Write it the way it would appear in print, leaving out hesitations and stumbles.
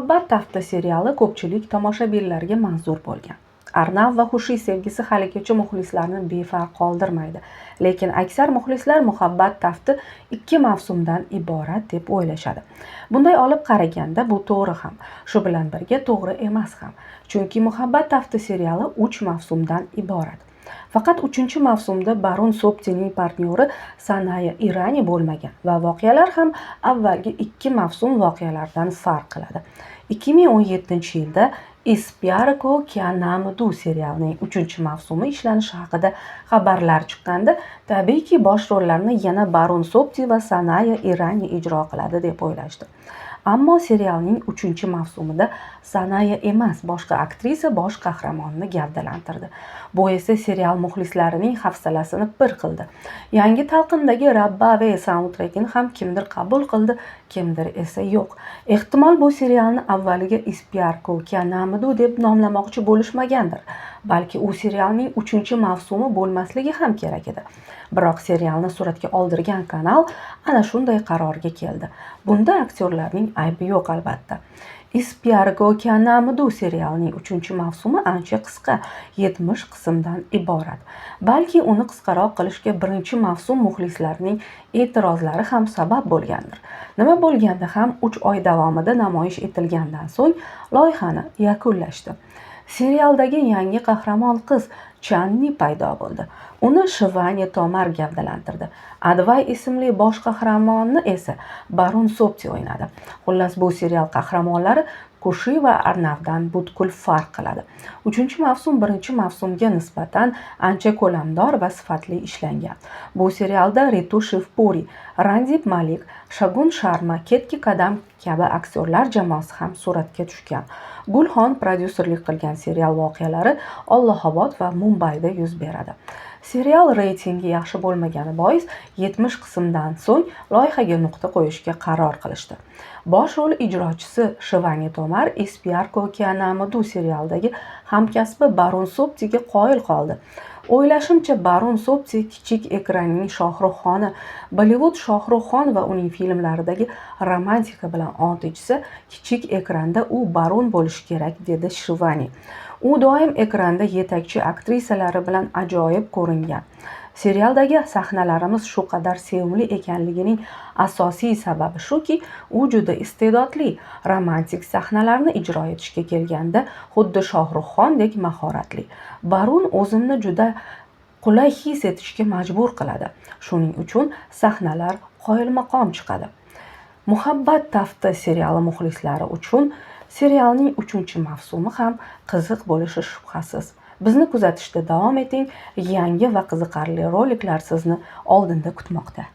Muhabbat tafti seriali ko'pchilik tomoshabinlarga manzur bo'lgan. Arnav va Xushi sevgisi haligacha muxlislarni befarq qoldirmaydi. Lekin aksar muxlislar Muhabbat tafti 2 mavsumdan iborat deb o'ylashadi. Bunday olib qaraganda bu to'g'ri ham, shu bilan birga to'g'ri emas ham. Chunki Muhabbat tafti seriali 3 mavsumdan iborat. Faqat 3-mavsumda Barun Sobtining partnyori Sanaya Irani bo'lmagan va voqealar ham avvalgi 2 mavsum voqealaridan farq qiladi. 2017-yilda Is Pyar Ko Kya Naam Do serialining 3-mavsumi ishlanishi haqida xabarlar chiqqanda, tabiiyki bosh rollarni yana Barun Sobti va Sanaya Irani ijro qiladi deb o'ylashdi. Ammo serialning 3-mavsumida Sanaya emas, boshqa aktrisa bosh qahramonni gavdalantirdi. Bu esa serial muxlislarining hafsalasini pir qildi. Yangi talqindagi Rabbave saundtrekini ham kimdir qabul qildi, kimdir esa yo'q. Ehtimol bu serialni avvaliga Is Pyar Ko Kya Naam Do deb nomlamoqchi bo'lishmagandir. Balki u serialning 3-mavsumi bo'lmasligi ham kerak edi. Biroq serialni suratga oldirgan kanal ana shunday qarorga keldi. Bunda aktyorlarning aybi yo'q albatta. Is Pyar Ko Kya Naam Do serialining 3-mavsumi ancha qisqa, 70 qismdan iborat. Balki uni qisqaroq qilishga 1-mavsum muxlislarining e'tirozlari ham sabab bo'lgandir. Nima bo'lganda ham 3 oy davomida namoyish etilgandan so'ng loyihani yakunlashdi. Serialdagi yangi qahramon qiz Channi paydo bo'ldi. Uni Shivani Tomar gavdalantirdi. Advay ismli bosh qahramonni esa Barun Sobti o'ynadi. Xullas, bu serial qahramonlari Kushi va Arnavdan butkul farq qiladi. 3-mavsum 1-mavsumga nisbatan ancha ko'lamdor va sifatli ishlangan. Bu serialda Ritu Shivpuri, Randip Malik, Shagun Sharma, Ketki Kadam kabi aktyorlar jamoasi ham suratga tushgan. Gulxon prodyuserlik qilgan serial voqealari Ollohobod va Mumbayda yuz beradi. Serial reytingi yaxshi bo'lmagani bois 70 qismdan so'ng loyihaga nuqta qo'yishga qaror qilishdi. Bosh rol ijrochisi Shivani Tomar Is Pyar Ko Kya Naam Do serialidagi hamkasbi Barun Sobtiga qoyil qoldi. O'ylashimcha, Barun Sobti kichik ekranning Shohruxxoni, Bollivud Shohruxxon va uning filmlaridagi romantika bilan ont ichsa, kichik ekranda u Barun bo'lishi kerak, dedi Shivani. U doim ekranda yetakchi aktrisalari bilan ajoyib ko'ringan. Serialdagi sahnalarimiz shu qadar sevimli ekanligining asosiy sababi shuki, u juda iste'dodli, romantik sahnalarni ijro etishga kelganda xuddi Shohruxxondek mahoratli. Barun o'zimni juda qulay his etishga majbur qiladi. Shuning uchun sahnalar qoyilmaqom chiqadi. Muhabbat tafti seriali muxlislari uchun serialning 3-mavsumi ham qiziq bo'lishi shubhasiz. Bizni kuzatishda davom eting. Yangi va qiziqarli roliklar sizni oldinda kutmoqda.